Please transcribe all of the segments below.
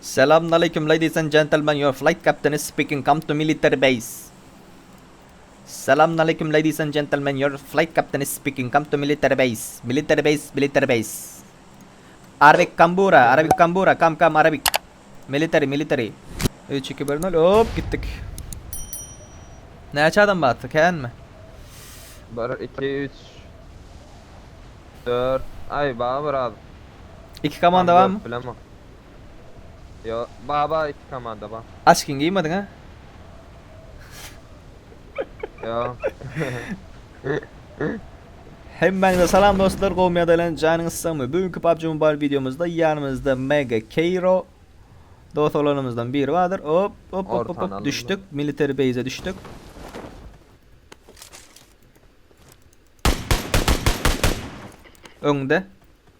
Selamün aleyküm ladies and gentlemen your flight captain is speaking come to military base. Selamün aleyküm ladies and gentlemen your flight captain is speaking come to military base. Military base military base. Arabic kambura Arabic kambura come come Arabic. Military military. 3 2 1 0 hop gittik. Näçe adam batdy känmi? 1 2 3 4 Ay baba biraz. İki komanda var mı? Bilemem. Yo baba iki komanda var. Açkin giymedin ha? Yo. Hemmäňize salam dostlar, gowy ýagdaýlaryň janyňyz sagmy? Bugünkü PUBG Mobile videomyzda ýanymyzda Mega Keiro dost oglanymyzdan biri bardyr. Hop hop hop hop, hop düşdük. Military base'e düşdük. Öňde.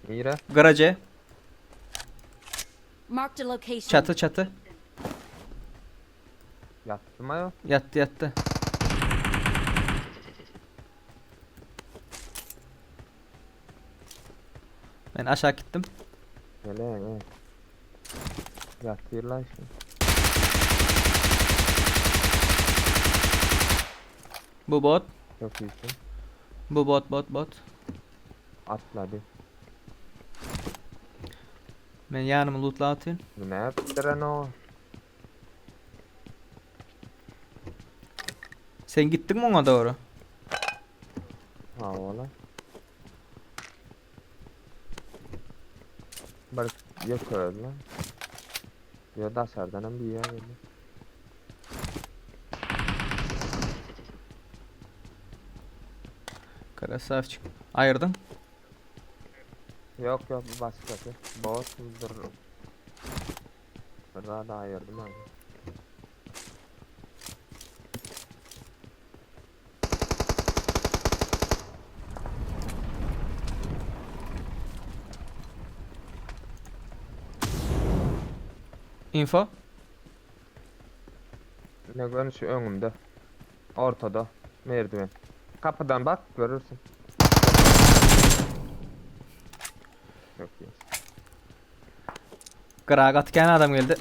Nire? Garaja. Marked a location. Çatı çatı. Ýatdy mı yo? Ýatdy ýatdy. Men aşağı gittim. Gele he. Ýatyr lan şu. Bu bot. Çok iyisin. Bu bot bot bot. Atladı. Men ýanymy lootla atyn. Bu ne yaptıran o? Sen gittin mi ona doğru? Ha ola. Bir yok öyle. Ya daşardan hem bir yer geldi. Krasavçik. Aýyrdyň. Yok yok bu başkası. Bot mudur? Bir daha da ayırdım abi. Info. Ne görünüşü önümde. Ortada. Merdiven. Kapıdan bak görürsün. Çok iyi. Gyraga atýan adam geldi.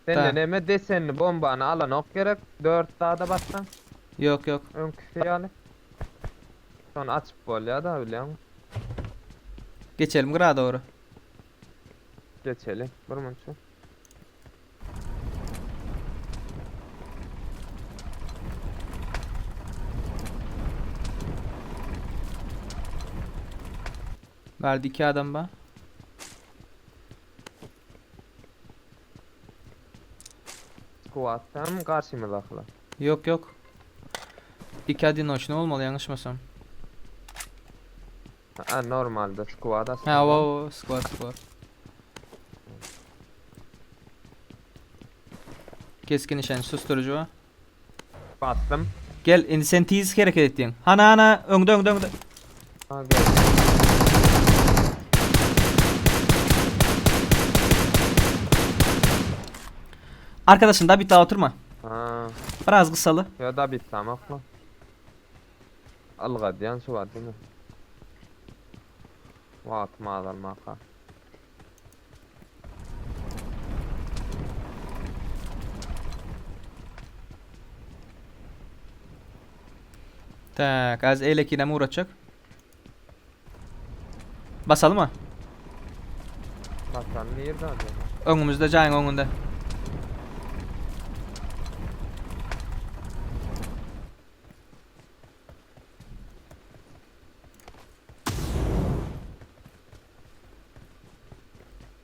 Senden neme desenli bombany alan ok gerek. 4 daha da bassan. Yok yok. Öňküsi ýaly. Sonra açıp bolýar da bilýän. Geçelim gyra doğru. Geçelim. Bir munça. Verdi iki adam ba. Squat'tan karşımızdakiler. Yok yok. İki adinoş ne olmalı yanlışmasam. Ha normalde squat aslında. Ha o squad squad. Keskin nişan susturucu var. Bastım. Gel indi sen tiz hareket etdiň. Hana hana öňde öňde öňde. Ha gel. Arkadaşın da bir daha oturma. Ha. Biraz kısalı. Ya da bir tamam mı? Alga diyen su var değil mi? Vatma almaka. Tak az eylekine mi uğraşacak? Basalım mı? Bakalım nerede acaba? Önümüzde Cayın önünde.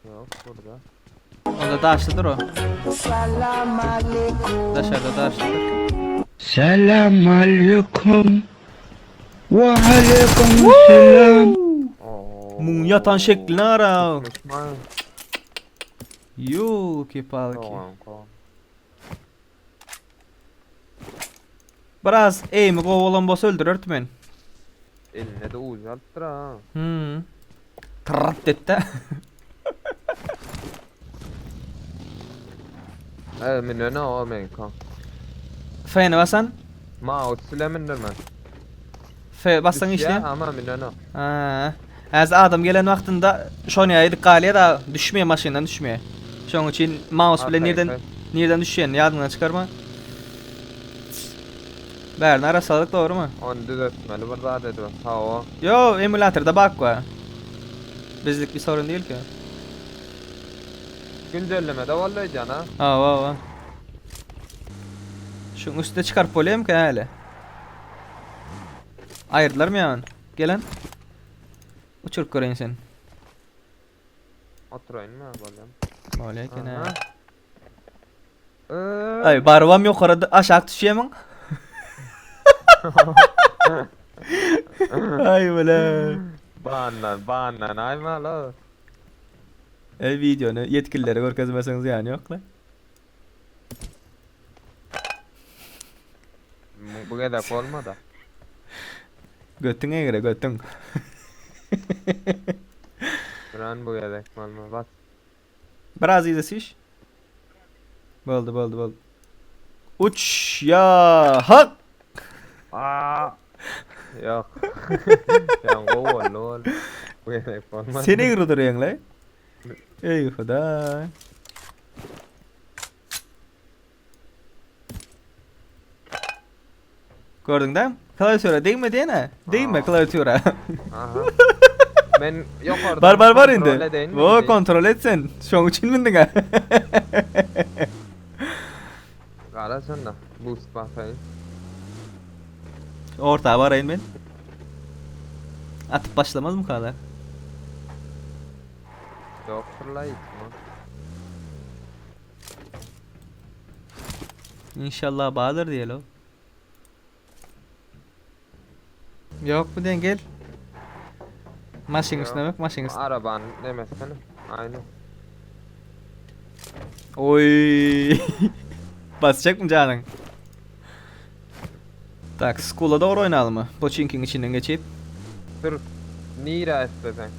Yok burada. O da daşlıdır o. Daşarda daşlıdır. Selam aleyküm. Ve aleyküm selam. Oo. Mun yatan şeklini ara. Tutmuş mu? Yolki palki. Tamam, tamam. Biraz eğimi kovalan bolsa öldürür men. Eline de uzattır ha. Hmm. Tırrt etti. Evet, minöne o men kan. Fene basan. Mouse ile mindirmen. F bassaň Düşýär, işleýär. Ama minenok. Ha. Häzir adam gelen wagtynda şony edip galýar da düşmeýär maşyndan düşmeýär. Şonuň üçin mouse bilen Okey, nirden okey. nirden düşýänini ýadyňdan çykarma. Bärini arassalyk dogrymy? Ony düzetmeli bir zat edip. Hawa. Yo, emulatorda bug bar. Bizlik bir sorun değil ki. Güncellemede boldy öýdýän ha. Hawa, hawa. Şuň üstüne çykaryp bolýarmyka häli? Aýyrdylarmy ýa Gelen. Uçuryp göreýin sen. Oturaýyn mı bolýam? Bolýar eken ha. Aha. Ay barybam ýokary aşak düşýärmiň? Ay bile. Bandan, bandan aýmaly. Ey videony yetkililere görkezmeseňiz ýany ýok la. Bu gezek bolmady. Götüň egre götüň. Duran bu gezek bolmaz. Bas. Biraz yza süýş. Boldy boldy boldy. Uç ya hak. Aa. Yok. Ýa gowy boldy boldy. Bu gezek bolmaz. Sen egri durýaň la. Ey hudaý. Gördüň däm? Klawiatura degme diýene. Degme klawiatura. Aha. Men ýokardan Bar bar bar kontrol indi. edeýinmi O indi? kontrol et sen. Şoň üçin mindiň ha. Gara şonda. Boost basaýyn. Orta baraýyn men. Atyp başlamaz mı kadar? Ýok fırlaýyp. İnşallah bağlar diyelim. Yok bu den gel. Maşyn Yok. üstüne bak maşyn üstüne. Arabany nemesene. Aýna. Oy. Basacak mı canın? Tak, Skull'a doğru oynayalım mı? Pochinki'nin içinden geçip. Dur. Nira islesen.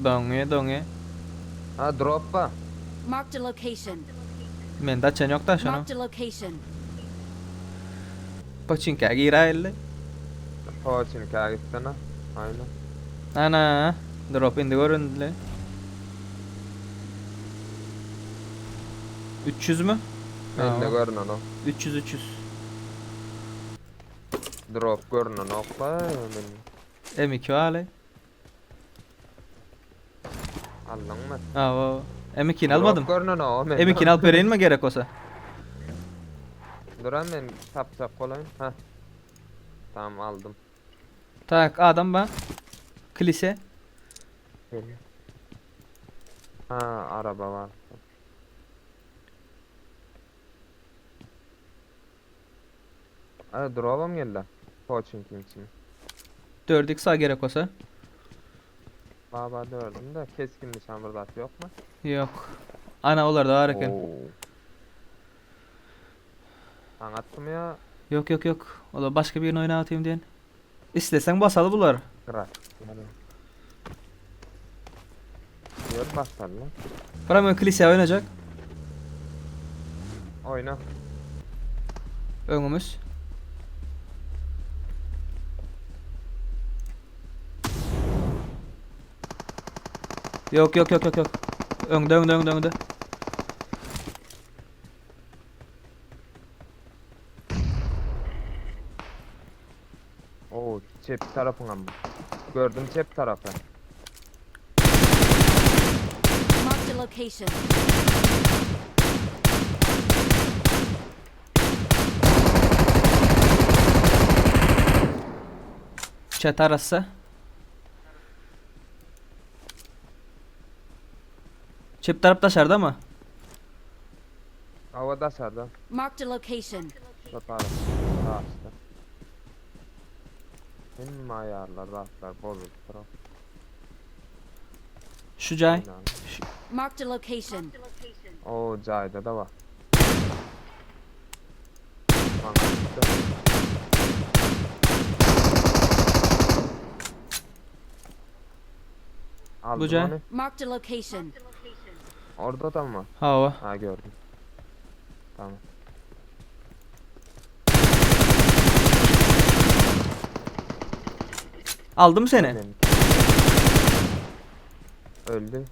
Doňe doňe. Ha drop ba. Marked a location. Men daçan yok da şunu. Marked a location. Pochinki'ye giräýeli. Poçinka gitsene. Aýna. Ana, drop indi göründü. 300 mü? Men de Aa. görünen o. 300 300. Drop görünen ok ba. Men M2 aly. aldyň mı? Aa, M2'ni almadım. Drop görünen o. Men. M2'ni alyp bereyim mi gerek olsa? Dur men tap tap kolayım. Ha. Tamam aldım. Tak adam ba. Kilise. Ha araba var. Ha drop'am geldi. Poçinkin için. 4x sağ gerek olsa. Baba dördüm de keskin nişan burada yok mu? Yok. Ana olar da var eken. Oo. Anlattım ya. Yok yok yok. Ola başka birini oyna atayım diyen. İstesen basalı bular. Bırak. Yani. Diyor basar lan. Bırak kilise oynayacak. Oyna. Öňümüz. Yok yok yok yok yok. Öňde öňde öňde öňde. Oo çep tarafına mı? Gördüm çep tarafı. Marked a location. Chat arası. Çep taraf dışarıda mı? Havada sardı. Marked a location. Çep arası. Ağaçta. Benim ayarlar rahatlar bozuldu. Taraf. Şu cay. Marked a location. Oo Cahide da var. Bana çıktı. Aldım Bu Cahit. onu. Marked a location. Orada da mı? Hava. Ha gördüm. Tamam. Aldymy seni? Öldü.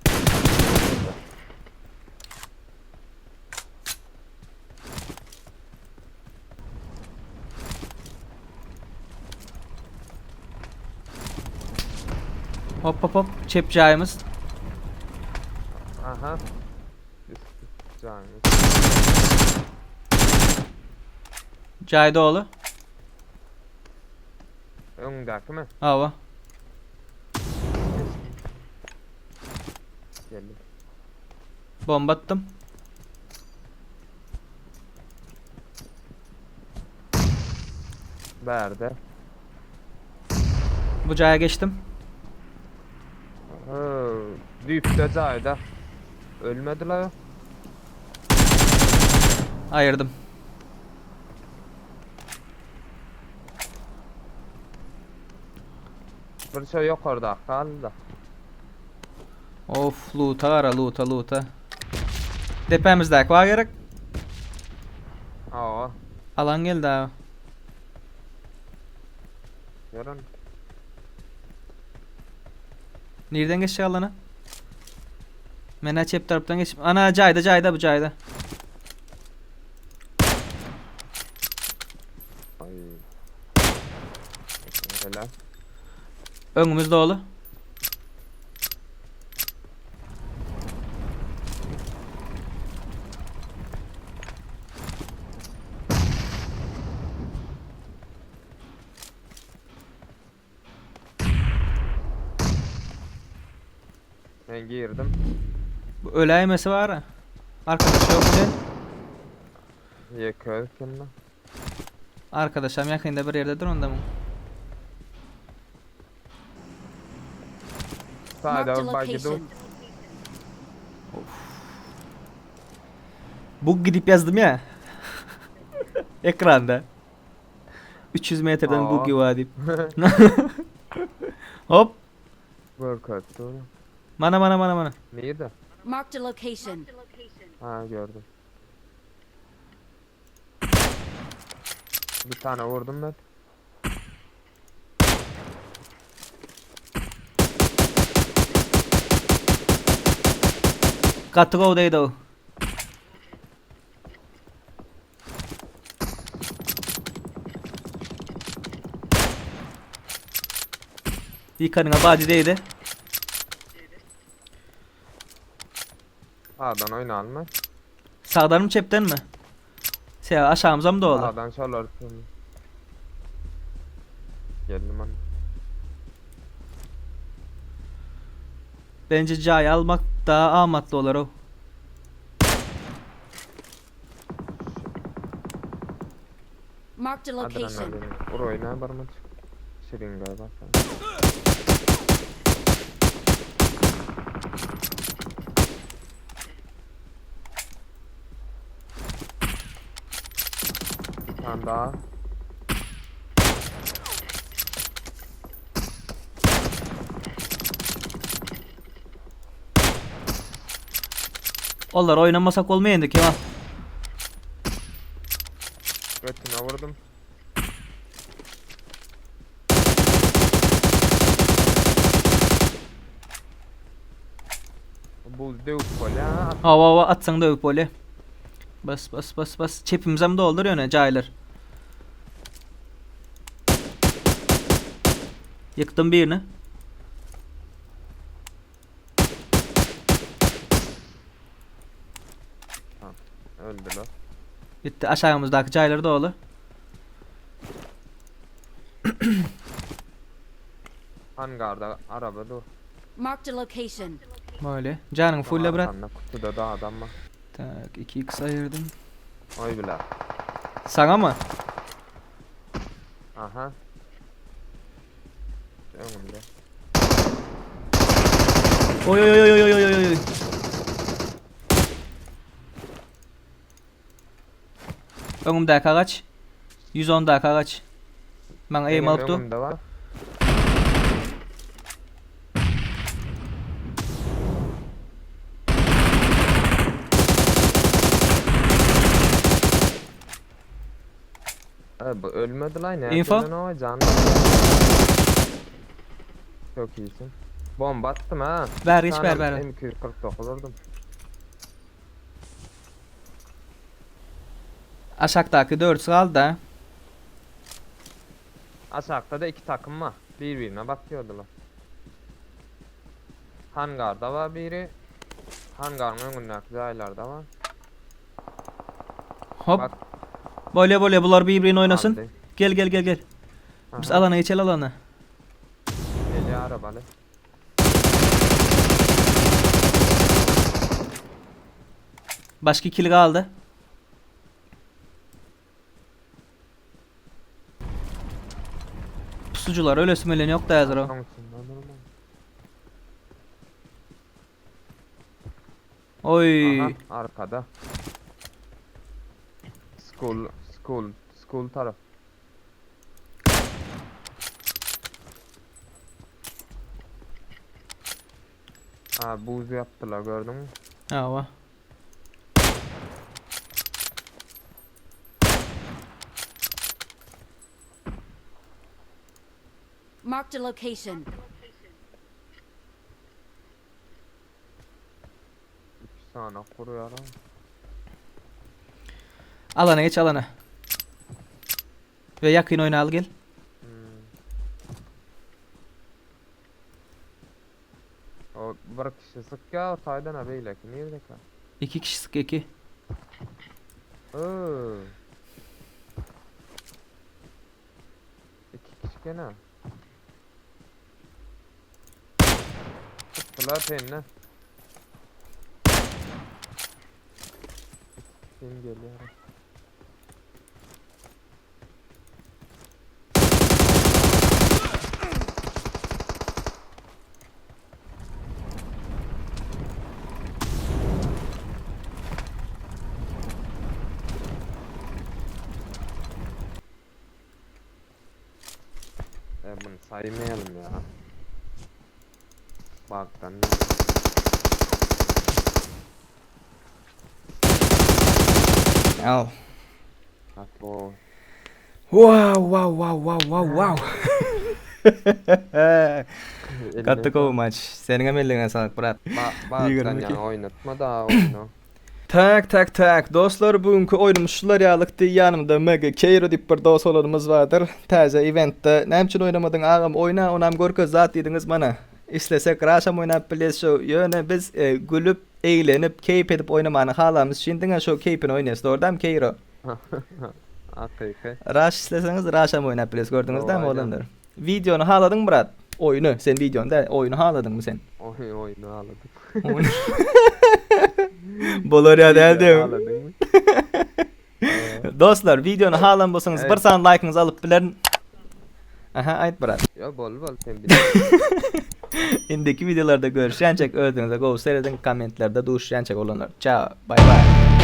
Hop hop hop. Çep jaýymyz. Aha. Jaýymyz. Jaý doly. Öňdäki mi? Hawa. Geldi. Bomba atdym. Bärde. Bu jaýa geçdim. Düýpde jaýda. Ölmediler. Aýyrdym. Bir şey ýokarda galdy. Of loot'a gara loot'a loot'a. Depämizdäki bar gerek. Hawa. Alan geldi abi. Görün. Nirden geçjek alana? Menä çep tarapdan geçip. Ana jaýda jaýda bu jaýda. Ay. Helal. Öňümiz doly. Men girdim. Bu öläýmesi bar. Arkadaş yok diye. Ýeke kimde? Arkadaşam ýakynda bir ýerdedir onda mı? Sağda Marked a bagi dur. location. Bu gidip yazdım ya. Ekranda. 300 metreden Aa. bu var diýip. Hop. Workout dur. Mana mana mana mana. Nirde? Marked a location. Ha gördüm. Bir tane vurdum ben. Gaty gowdaydy o. Ýykanyňa bady değdi. Sağdan oynalma. Sağdan mı çepden mi? Şey aşağımıza mı doğru? Sağdan şolar. Geldim an. Bence cay almak daha amatlı olur o. Marked a location. Adrenalin. Vur oyna barmaç. Şiringa bak. Bir tane daha. Onlar oynamasak olmayandı Kemal. Götüne vurdum. Bu dövüp böyle ha. Hava hava atsan da öp öyle. Bas bas bas bas. Çepimize mi doldur yöne caylar. Yıktım birini. Öldüler. Bitti. Aşağımızdaki caylar dolu. Hangarda araba dur. Marked a location. Böyle. Canın fulle bırak. Arkanda kutuda da adam var. Tak 2x ayırdım. Oy bile. Sana mı? Aha. Önümde. Oy oy oy oy oy oy oy. Öňümdäki agaç. 110'daky agaç. Maňa eým Benim alyp dur. önümde var. Ha, bu ölmedi lan ya. Info? Can. Çok iyisin. Bomba attım ha. Bäri geç, Tane bäri, bäri. M249 vurdum. Aşakdaky dördüsi galdy da. Aşakda da iki takım var. Bir-birine bakýardylar. Hangarda var biri. Hangaryň öňündäki jaýlarda var. Hop. Bak. Bolýa bolýa bular bir-birini oýnasyn. Aldy. Gel gel gel gel. Biz Aha. alana geçeli alana. Gelýär arabaly. Başga ikili galdy. Pusucular ölesi melen yok da hazır o. Soň içinde durma. Oy. Aha, arkada. School, school, school taraf. Ha buz yaptılar gördün mü? Hawa. Marked a location. İki saniye kuruyor ha. Alana geç alana. Ve yakın oyna al gel. Hmm. O bir kişi sık ya o taydan ha beyleki nerede ka? İki kişi sık iki. Oo. İki kişi gene. Tuttular peynine. Kim geliyor? E bunu saymayalım ya. Bak ben Al. Bak o. Wow wow wow wow wow wow. Gatty gowy maç. Seniňem elliňe saglyk brat. Ba bakdan 22. ýaňy oýnatma da oýnu. Tak tak tak dostlar bugünkü oýnumyz şular ýalykdy ýanymda MG Keýro diýip bir dos oglanymyz bardyr täze eventde näme üçin oýnamadyň agam oýna onam görkez zat diýdiňiz mana islesek raşam oýnap bilýäs şo ýöne biz gülüp eglenip keýp edip oýnamany halamyz üçin diňe şo keýpini oýnaýas dogry dämi Keýro. Hakyky. Raş isleseňiz raşam oýnap bilýäs gördüňiz dämi Dogry oglanlar. Wideony haladyňmy brat? Oýny, sen wideony däl, oýny haladyňmy sen? Oý oýny haladym. Bolar ýa däl Wideony diýip. haladyňmy? Dostlar, wideony halan bolsaňyz bir Ey. sany laýkyňyzy alyp bilerin. Aha, aýt brat. Ýo bol bol sen bil. Indiki wideolarda görüşýänçek özüňize gowy serediň, kommentlerde duşýançak oglanlar. Çao, bay bay.